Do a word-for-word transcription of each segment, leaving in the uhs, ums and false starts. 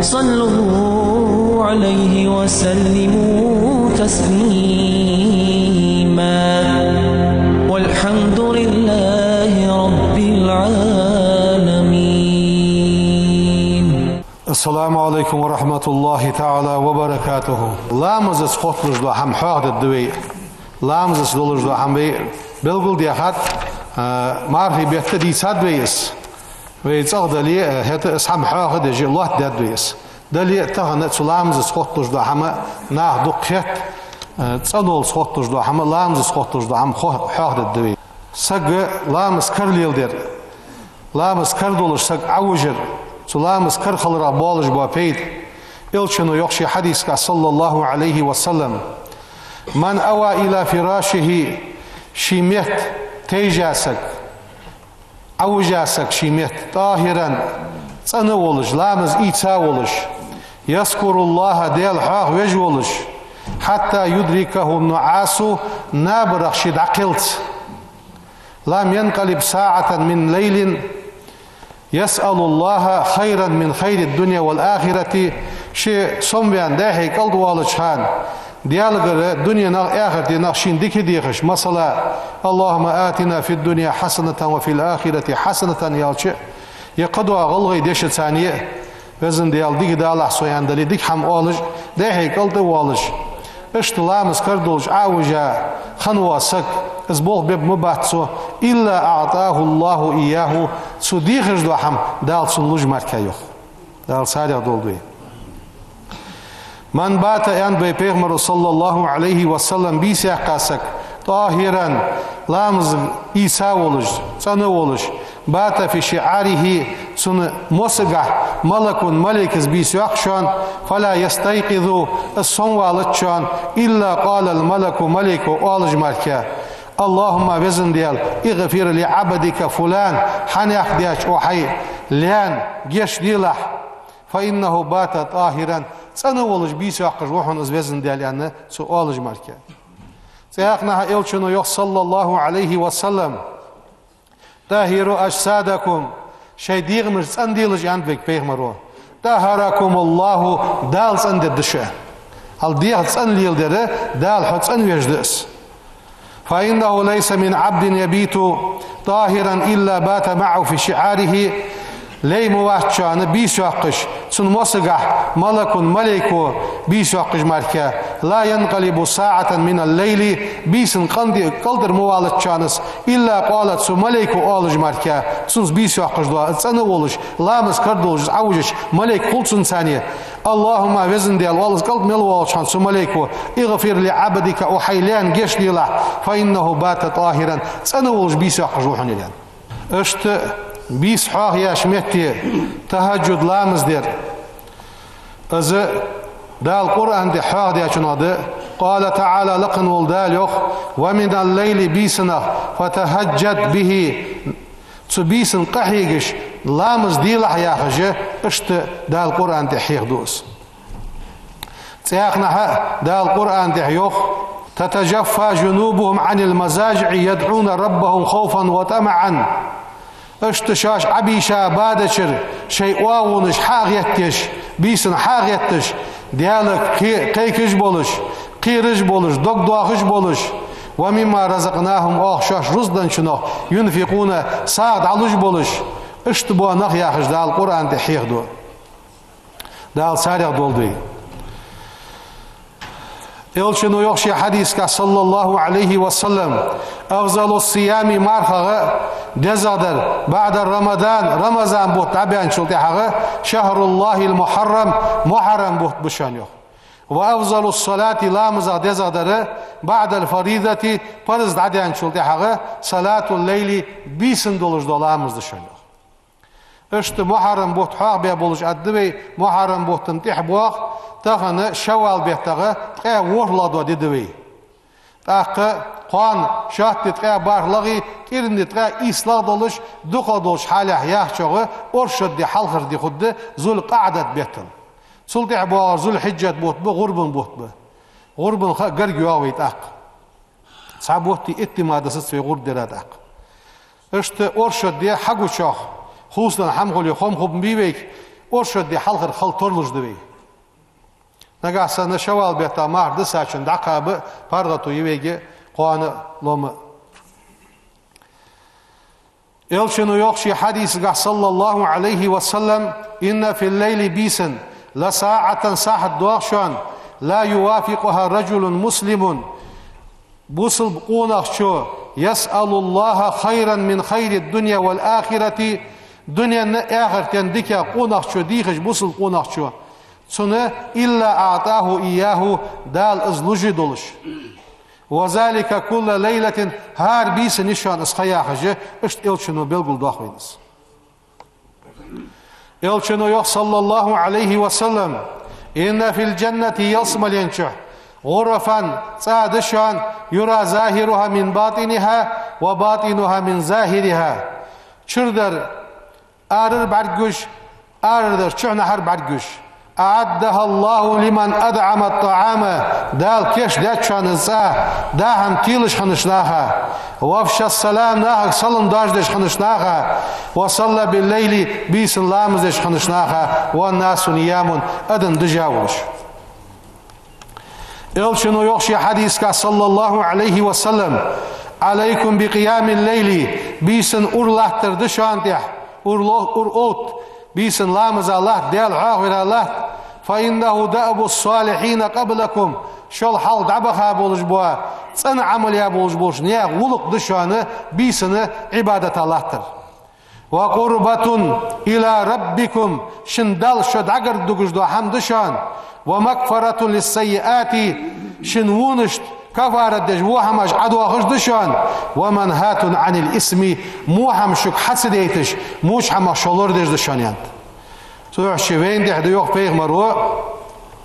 صلوا عليه وسلموا تسليما. والحمد لله رب العالمين. السلام عليكم ورحمة الله تعالى وبركاته. Ламазаца хотталуш дола хӀама хьоахадергда вай. Ламазаца долаш дола хӀама вай белгалдаьхад, а, мархий бетта дийцад вай из. Вай цӀагӀа дале, э, хӀаьта из хӀама хьоахадеш лоаттадаьд вай из. Дале а тахан цу ламазаца хотталуш дола хӀама наха дукха хет, э, цӀенолца хотталуш дола хӀама, ламазаца хотталуш дола хӀама хьо-, хьоахадергда вай. Саг ламаз кара леладер, ламаз кара долаш саг Ӏовижар, цу ламаз кара хиларах болаш бола пайда. Элчано йоах ший хьадисагахь, صلى الله عليه وسلم: من أوى إلى فراشه, ший метта тайжа саг, Ӏовижа саг ший метта, طاهرا, цӀена волаш, ламаз ийца волаш, يذكر الله, Даьла хьоахавеш волаш, حتى يدركه النعاس, набарах ше дӀакхеллалца. لم ينقلب ساعة من ليل يسأل الله خيرا من خير الدنيا والآخرة, ше сомаваьнна дӀа-хьа кӀалтӀа воалача хана, Даьлагара дуненах, ахартенах шийна дика дехаш, масала: اللهم آتنا في الدنيا حسنة وفي الآخرة حسنة аьлча, е кхыдола гӀалгӀай дешаца а, Везан Даьла, дика далахь сона аьнна дале, дика хӀама оалаш, дӀа-хьа кӀалтӀа воалаш, иштта ламаз кара долаш Ӏовижа хинна вола саг, из болх бергбац цо, إلا أعطاه الله إياه, цо дехаш дола хӀама Дала цунна луш мара, йоах. Дала царех долда вай. من بات, аьннад вай Пайхамаро, صلى الله عليه وسلم, бийса яьккха саг, طاهرا, ламаз ийца волаш, цӀена волаш, بات في شعاره, цун мосагахь ملك, малейк из бийса йоаккх шоана, فلا يستيقظ, из сомавалац шоана, إلا قال الملك, малейко оалаш мара: اللهم, Везан Даьла, اغفر لعبدك فلان, хьанехк деча, о хьай лаьна гешт делахь, فإنه بات طاهرا, цӀена волаш бийса йоаккхаш ва хьона из, Везан Даьла, аьнна, цо оалаш мара. ЦӀаькха а Элчано йоах, صلى الله عليه وسلم: طهروا أجسادكم, шоай дегӀамаш цӀенделаш, аьннад вайга Пайхамаро, طهركم الله, Дала цӀендергда шо. Хьал дегӀ цӀена леладер, Дала хьо цӀенвеш да из. فإنه ليس من عبد يبيت طاهرا إلا بات معه في شعاره, лай ма вац шоана бийса йоаккхаш, цун мосагахь ملك, малейко бийса йоаккхаш мара, لا ينقلب ساعة من الليل, бийсан кӀан-, кӀалтӀара ма валац шоана из, إلا قال, цу малейко оалаш мара, цунца бийса йоаккхаш дола, цӀена волаш, ламаз кара долаш Ӏовижача малейк хул цунца а: اللهم, Везан Даьла, оалаш кӀалтӀа мел воалача хана цу малейко, اغفر لعبدك, о хьай лаьна гешт делахь, فإنه بات طاهرا, цӀена волаш бийса йоаккхаш ва хьона, аьнна. Иштта бийса хьоахаеш метте тахӀаджуд ламаз дар. Из Дала Къуръан тӀа хьоахадаьчунах да. قال تعالى, лакха вола Дала йоах: ومن الليل, бийсанах, فتهجد به, цу бийсан къахьегаш ламаз делахь, яхаш, иштта Дала Къуръан тӀа хьехаду из. ЦӀаькха а Дала Къуръан тӀа йоах: تتجافى جنوبهم عن المضاجع يدعون ربهم خوفا وطمعا. Иштта шоаш Ӏобийша бадачара шоай оагӀонаш хьагӀетташ, бийсан хьагӀетташ, Даьлага кхе-, кхайкаш болаш, кхераш болаш, дог доахаш болаш, ومما رزقناهم, оаха шоашта рузкъа денначунах, ينفقون, сагӀа дӀалуш болаш, иштта бола нах, яхаш, Дала Къуръан тӀа хьехаду. Дала царех долда вай. Элчано йоах ший хьадисагахь, صلى الله عليه وسلم: أفضل الصيام, мархагӀа дезагӀдар, بعد رمضان, Рамазан бутт дӀабаьнначул тӀехьагӀа, شهر الله المحرم, Мухьаррам бутт ба шоана, йоах. وأفضل الصلاة, ламазах дезагӀдар, بعد الفريضة, парз дӀадаьнначул тӀехьагӀа, صلاة الليل, бийсан долаш дола ламаз да шоана, йоах. Иштта Мухьаррам бутт хьоахабаь болаш, аргда вай, Мухьаррам бутт тӀехьа боагӀа, тахан Шаввал беттагӀа ткъаь ворхӀлагӀа дола ди да вай. ТӀаккха кхоана шоатта ди ткъаь бархӀлагӀа, кӀиранди ткъаь ийслагӀа долаш, дукхагӀа долча хьалехь яхачох оршот ди, хьалхара ди хургда Зуль-КъаӀдат беттал. Цул тӀехьа боагӀар Зуль-Хьиджат бутт ба, гӀурбан бутт ба. ГӀурбан ха гарга йоагӀа вай тӀаккха. Цхьа бутт итт ди мара дисац вай гӀурба дера тӀаккха. Иштта оршот ди хьагучох, хувцаденна хӀама хуле, хоам хургба вайга, оршот ди хьалхара хала тарлуш да вай. Нагахь санна шаввал бетта марха дисачун дӀакхаба паргӀато я вайга, кхоана лома. Элчано йоах ший хьадисагахь, صلى الله عليه وسلم: «إن في الليل», бийсан, «لساعة», сахьат доагӀа шоана, «لا يوافقها رجل مسلم», бусалба къонахчо, «يسأل الله خيرا من خير الدنيا والآخرة», дунен а, ахартен а дикагӀа къонахчо дийхача, бусалба къонахчо, цунна, «إلا أعطاه إياه», Дала из луш долаш. «وذلك كل ليلة», хӀара бийсан я шоана из ха яхаш, иштта Элчано белгалдоах вайна из. Элчано йоах, صلى الله عليه وسلم: «إن في الجنة», ялсмален чу, «غرفا», цӀа да шоана, «يرى ظاهرها من باطنها وباطنها من ظاهرها». Чура дар арара бӀаргагуш, арара дар чухьнахьара бӀаргагуш. «أعدها الله لمن أطعم الطعام», Дала кийчдаьд шоана из цӀа, даа хӀама телаш хиннача наха, «وأفشى السلام», нахага салам доаржадеш хиннача наха, «وصلى بالليل», бийсан ламаз деш хиннача наха, «والناس نيام», адам дижа волаш. Элчано йоах ший хьадисагахь, صلى الله عليه وسلم: «عليكم بقيام الليل», бийсан ура латтар да шоана тӀехь, ура ло-, ура отта, бийсан ламаза латта, Даьла хьоахавара латта, «فإنه دأب الصالحين قبلكم», шул хьалха дӀабаха болаш бола, цӀена Ӏамал яь болаш болча наьха гӀулакх да шоана бийсан Ӏибадата латтар. «وقربة إلى ربكم», шун Далла шо дӀагаргадугаш дола хӀама да шоана, «ومكفرة للسيئات», шун вонашта каффарат деш, во хӀамаш Ӏодоахаш да шоана, «ومنهاة عن الإثم», во хӀама шуга хьа ца дайташ, воча хӀамах шо лорадеш да шоана, аьннад. Цудухьа вайна тӀехь да, йоах пайхамаро,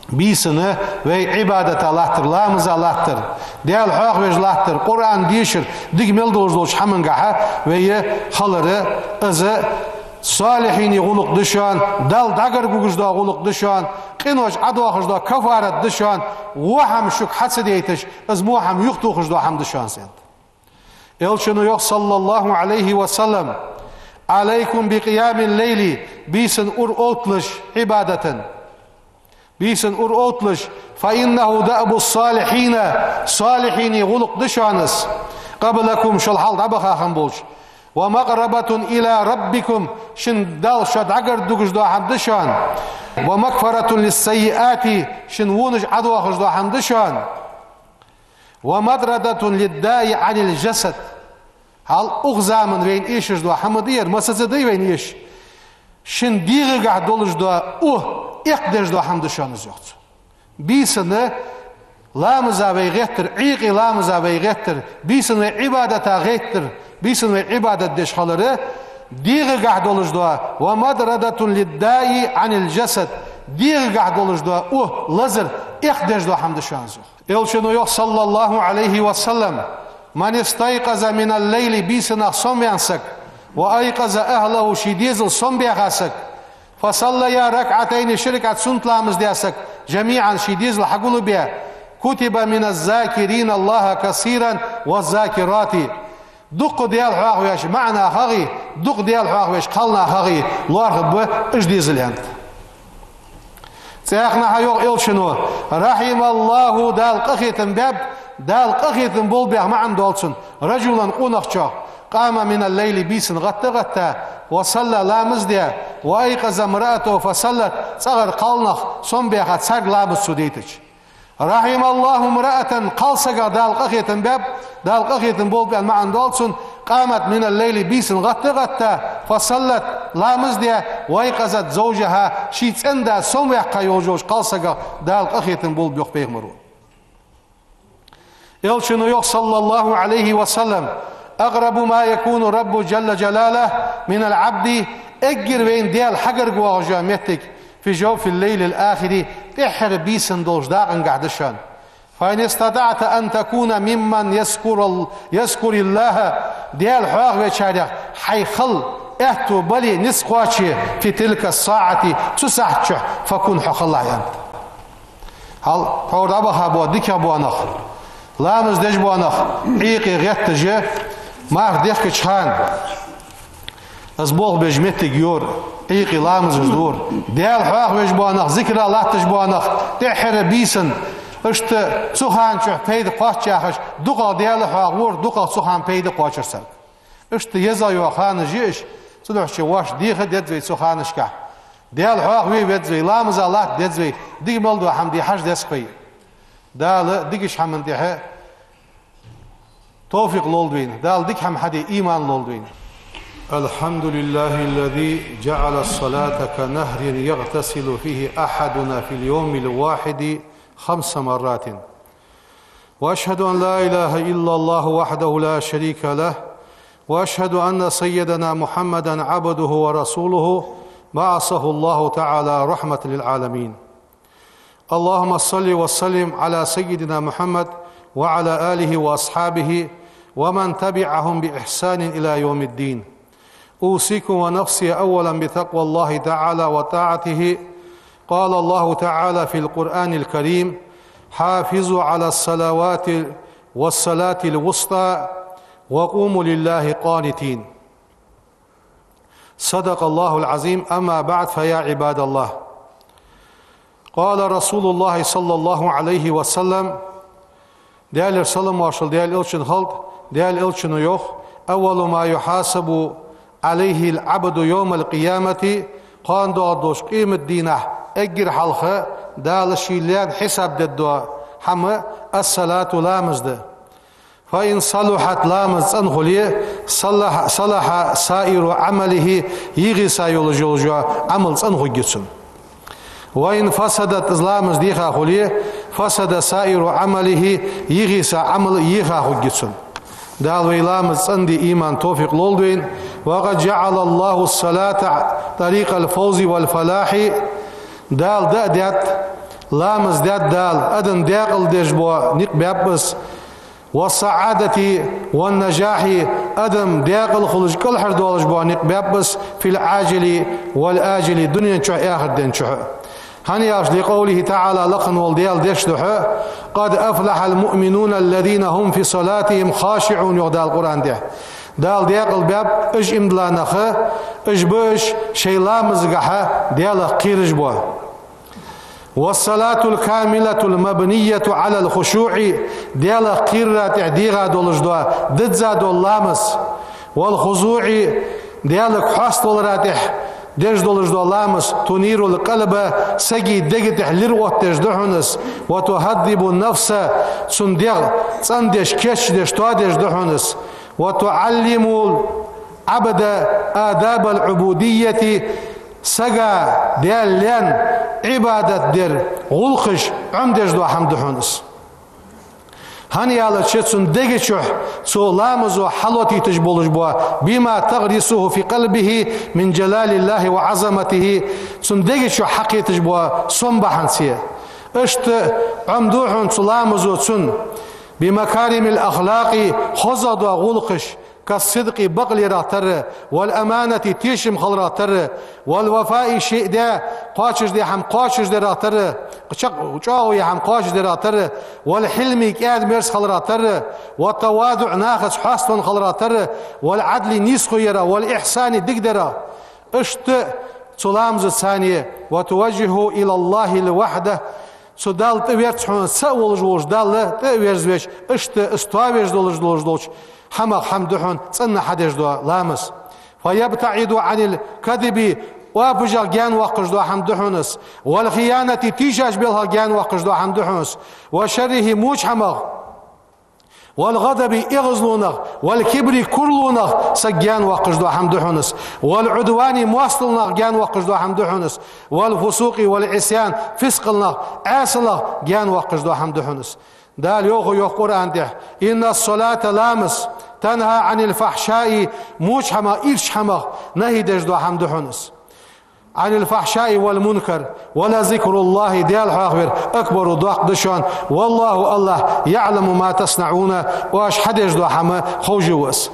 бийсан вай Ӏибадата латтар, ламаза латтар, Даьла хьоахавеш латтар, Къуръан дешар, дика мел долаш долча хӀамангахьа вай хилар, из салихӀинех гӀулакх да шоана, Далла дӀагаргагуш дола гӀулакх да шоана, къинош Ӏодоахаш дола каффарат да шоана, во хӀама шуга хьа ца дайташ, из во хӀама юхатохаш дола хӀама да шоана, аьннад. Элчано йоах, صلى الله عليه وسلم: «عليكم بقيام الليل», бийсан ура отталаш Ӏибадатан. Бийсан ура отталаш, «فإنه دأب الصالحين», салихӀинех гӀулакх да шоана из, «قبلكم», шул хьалха дӀабаха хинна болча, «ومقربة إلى ربكم», шун Далла шо дӀагаргадугаш дола хӀама да шоана, «ومكفرة للسيئات», шун вонаш Ӏодоахаш дола хӀама да шоана. «ومطردة للداء عن الجسد». Хьал укх заман вайна эшаш дола хӀама да ер, массаза да вайна эшаш. Шун дегӀагахь долаш дола у эккхадеш дола хӀама да шоана из, йоах цо. Бийсан ламаза вай гӀеттар, Ӏийкъе ламаза вай гӀеттар, бийсан вай Ӏибадата гӀеттар, бийсан вай Ӏибадат деш хилар, дегӀагахь долаш дола, «ومطردة للداء عن الجسد», дегӀагахь долаш дола у, лазар эккхадеш дола хӀама да шоана из, йоах. Элчано йоах, صلى الله عليه وسلم: «من استيقظ من الليل», бийсанна сомаваьнна саг, «وأيقظ أهله», ший дезал сомабаьха саг, «فصليا ركعتين», ши ракаӀат суннат ламаз даь саг, «جميعا», ший дезал хьагулбаь, «كتب من الذاكرين الله كثيرا والذاكرات». Дукха Даьла хьоахавеш маӀа нах хьагӀий, дукха Даьла хьоахавеш кхалнах хьагӀий лоархӀаргба уж дезал, аьннад. ЦӀаькханахьа йоах Элчано: «رحم الله», Дала къахетам баьб, Дала къахетам болба яха маӀан дола цун, «رجلا», къонахчох, «قام من الليل», бийсан гӀатта а гӀатта, «وصلى», ламаз даь, «وأيقظ امرأته فصلت», цӀагӀара кхалнах сомабаьха, царга ламаз цо дайтача. «رحم الله امرأة», кхалсагах Дала къахетам баьб, Дала къахетам болба аьнна маӀан дола цун, «قامت من الليل», бийсан гӀатта а гӀатта, «فصلت», ламаз даь, «وأيقظت زوجها», ший цӀен-да сомаваьккха йолаш йолча кхалсагах Дала къахетам болба, йоах пайхамаро. Элчано йоах, صلى الله عليه وسلم: «أقرب ما يكون الرب جل جلاله من العبد», эггара вайна Даьла хьагарга воагӀаш йола моттиг, «في جوف الليل الآخر», тӀеххьара бийсан долча дакъангахь да шоана. «فإن استطعت أن تكون ممن يذكر ال-، يذكر الله», Даьла хьоахавечарех хьай хила аьттув бале, низ кхоаче, «في تلك الساعة», цу сахьта чухь, «فكن», хьо хилалахь, аьннад. Хьал, хьо дӀабаха бола, дикагӀа бола нах, ламаз деш бола нах, Ӏийкъе гӀетташ, марха дехкача хана, Из болх беш моттиг йора, Ӏийкъе ламазаш дора. Даьла хьоахавеш бола нах, зикар латташ бола нах, тӀеххьара бийсан, иштта цу хана чухь пайда кхоач яхаш, дукхагӀа Даьла хьоахавора, дукхагӀа цу хана пайда кхоачар царга. Иштта еза йола ханаш я уж, цудухьа вайна дийха деза вай цу ханашка. Даьла хьоахаве веза вай, ламаз латта деза вай, дика мел дола хӀама де хьажа деза вай. Дала дикача хӀаман тӀа товфикъ лолда вайна, Дала дика хӀама хьаде иман лолда вайна. الحمد لله الذي جعل الصلاة كنهر يغتسل فيه أحدنا في اليوم الواحد خمس مرات. وأشهد أن لا إله إلا الله وحده لا شريك له، وأشهد أن سيدنا محمدا عبده ورسوله، بعثه الله تعالى رحمة للعالمين. اللهم صل وسلم على سيدنا محمد وعلى آله وأصحابه ومن تبعهم بإحسان إلى يوم الدين. أوصيكم ونفسي أولا بتقوى الله تعالى وطاعته. قال الله تعالى في القرآن الكريم: حافظوا على الصلوات والصلاة الوسطى وقوموا لله قانتين. صدق الله العظيم. أما بعد، فيا عباد الله. قال رسول الله صلى الله عليه وسلم: Даьлера салам-моаршал Даьла Элчанна хилда, Даьла Элчано йоах: أول ما يحاسب عليه العبد يوم القيامة, кхоана доагӀаш долча къематдийнахьа эггара хьалха Дала ший лаьна хьисап дергдола хӀама الصلاة, ламаз да. فإن صلحت, ламаз цӀена хуле, صلح، صلح سائر عمله, йихиса йолаш йола Ӏамал цӀена хургья цун. وإن فسدت, из ламаз деха хуле, فسد سائر عمله, йихиса Ӏамал еха хургья цун. Дала вай ламаз цӀена де иман, товфикъ лолда вайна. وقد جعل الله الصلاة طريق الفوز والفلاح. Дала даа даьд, ламаз даьд Дала, адам даькъала деш бола никъ баьб из. والسعادة والنجاح, адам даькъала хулаш, кӀалхардоалаш бола никъ баьб из, في العاجل والآجل, дунен чухь а, ахарта ден чухь а. ХӀана аьлча, لقوله تعالى, лакха вола Даьла дешаш да хьона: قد أفلح المؤمنون الذين هم في صلاتهم خاشعون, йоах Дала Къуръан тӀа. Дала даькъала баьб уж иман дола нах, уж ба уж шоай ламазагахьа Даьлах кхераш бола. والصلاة الكاملة المبنية على الخشوع, Даьлах кхерара тӀа дегӀа долаш дола, дизза дола ламаз. والخضوع, Даьлага хьаставалара тӀа деш долаш дола ламаз. تنير القلب, сага дега тӀа лир оттадеш да хьона из. وتهذب النفس, цун дегӀ цӀендеш, кийчдеш, тоадеш да хьона из. وتعلم العبد آداب العبودية, сага Даьла лаьна Ӏибадат дара гӀулакхаш Ӏомадеш дола хӀама да хьона из. ХӀана аьлча, цун дега чухь цу ламазо хьалотийташ болаш бола, بما تغرسه في قلبه من جلال الله وعظمته, цун дега чухь хьакхеташ бола сом бахьанца. Иштта Ӏомаду хьона цу ламазо цун بمكارم الأخلاق, хозагӀа дола гӀулакхаш, كالصدق, бакълерах тара, والأمانة, тешам хиларах тара, والوفاء, ший даь кхоачашдаь хӀама кхоачашдарах тара, чакх-, чӀоагӀо яь хӀама кхоачашдарах тара, والحلم, кӀаьда-мерза хиларах тара, والتواضع, нахаца хьаставаь хиларах тара, والعدل, нийсхо ярах, والإحسان, дикадарах. Иштта цу ламазаца, وتوجهه إلى الله وحده, цу Далла тӀаверза хьона, цаӀ волаш волча Далла тӀаверзавеш, иштта из тоавеш долаш, долаш долча хӀамах хӀама да хьона цӀена хьадеш дола ламаз. فيبتعد عن الكذب, оапашах гаьнавоаккхаш дола хӀама да хьона из. والخيانة, тийшача белхах гаьнавоаккхаш дола хӀама да хьона из. وشره, воча хӀамах. والغضب, эгӀазлонах. والكبر, куралонах саг гаьнавоаккхаш дола хӀама да хьона из. والعدوان, моасталонах гаьнавоаккхаш дола хӀама да хьона из. والفسوق والعصيان, фискъалонах, Ӏаьсалонах гаьнавоаккхаш дола хӀама да хьона из. Дала йоах, йоах Къуръан тӀа: إن الصلاة, ламаз, تنهى عن الفحشاء, воча хӀамах, ирча хӀамах нахьи деш дола хӀама да хьона из. عن الفحشاء والمنكر ولذكر الله, Даьла хьоахавар, أكبر, доккха да шоана, والله, АллахӀ, يعلم ما تصنعون, оаш хьадеш дола хӀама ховш ва Из.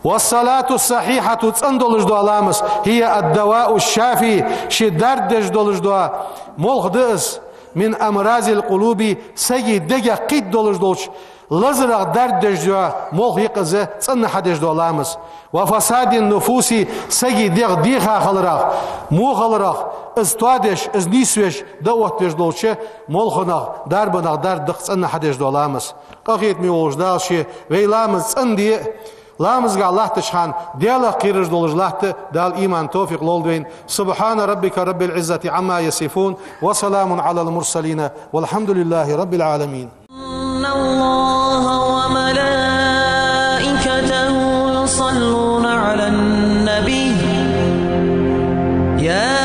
والصلاة الصحيحة, цӀена долаш дола ламаз, هي الدواء الشافي, ше дарба деш долаш дола молха да из, من أمراض القلوب, сага дега кхийтта долаш долча Лазарах дарба деш дола молха я-кх из цӀена хьадеш дола ламаз. وفساد النفوس, сага дегӀ деха хиларах, во хиларах, из тоадеш, из нийсвеш, дӀаоттавеш долча молханах, дарбанах дарба да-кх цӀена хьадеш дола ламаз. Къахетаме волча Дала ше вай ламаз цӀена де, ламазгахь латтача хана Даьлах кхераш долаш латта Дала иман, товфикъ лолда вайна. سبحان ربك رب العزة عما يصفون، وسلام على المرسلين، والحمد لله رب العالمين. إن الله وملائكته يصلون على النبي، يا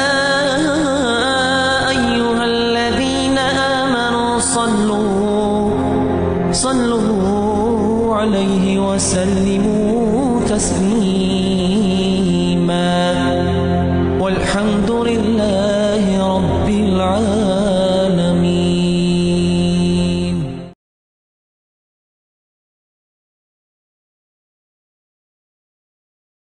أيها الذين آمنوا صلوا، صلوا عليه وسلموا تسليما. والحمد لله رب العالمين.